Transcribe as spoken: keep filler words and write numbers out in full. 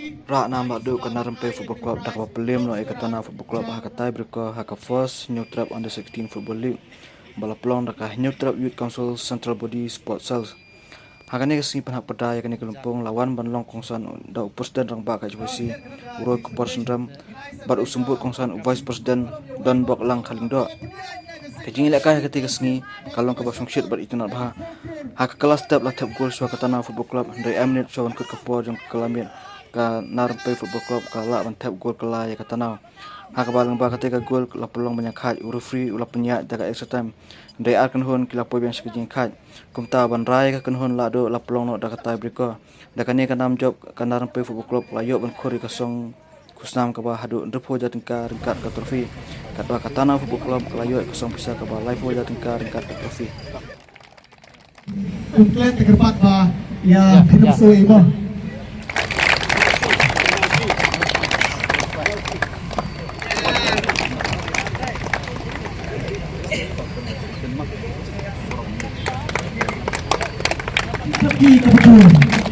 Rah nam la duh ka Narempei Football Club da kaba pynliem noh ïa ka Tana Football Club ha ka tiebreaker ha ka First Hynñiewtrep Under sixteen Football League ba la pynlong da ka Hynñiewtrep Youth Council Central Body Sports Cells. Ha kane ka sngi pynhap pyrda ïa kane ka lympung la wan ban long kongsan da u President Rangbah ka H Y C, u Roy Kupar Synrem, bad u Symbud Kongsan u Vice President Donbok Langkha Lyngdoh. Ka jingïalehkai ha katei ka sngi ka long kaba shongshit bad itynnad bha. Ha ka kylla step la thep gol shuwa ka Tana Football Club, hynrei ar minit shuwa ban kut ka por jong ka kylla miet, ka Narempei Football Club ka lah ban thep gol kylla ïa ka Tana. Ha kaba lyngba katei ka gol la pynlong ban ïakhaid, u referee u la pynïaid da ka extra time. Hynrei ar kynhun ki la poi biang sha ka jingïakhaid. Kumta ban rai ka kynhun la duh la pynlong noh da ka tiebreaker. Da kane ka nam jop ka Narempei Football Club la ïoh ban khur ïa ka song khusnam kaba haduh hynriewphew hajar tyngka ryngkat ka trophy. Katba ka Tana Football Club ka la ïoh ïa ka song pisa kaba laiphew hajar tyngka ryngkat ka trophy. Kum klet te kyrpad ba ïa, ïa, pynduh, ïa, soi mo. Ki ka betul.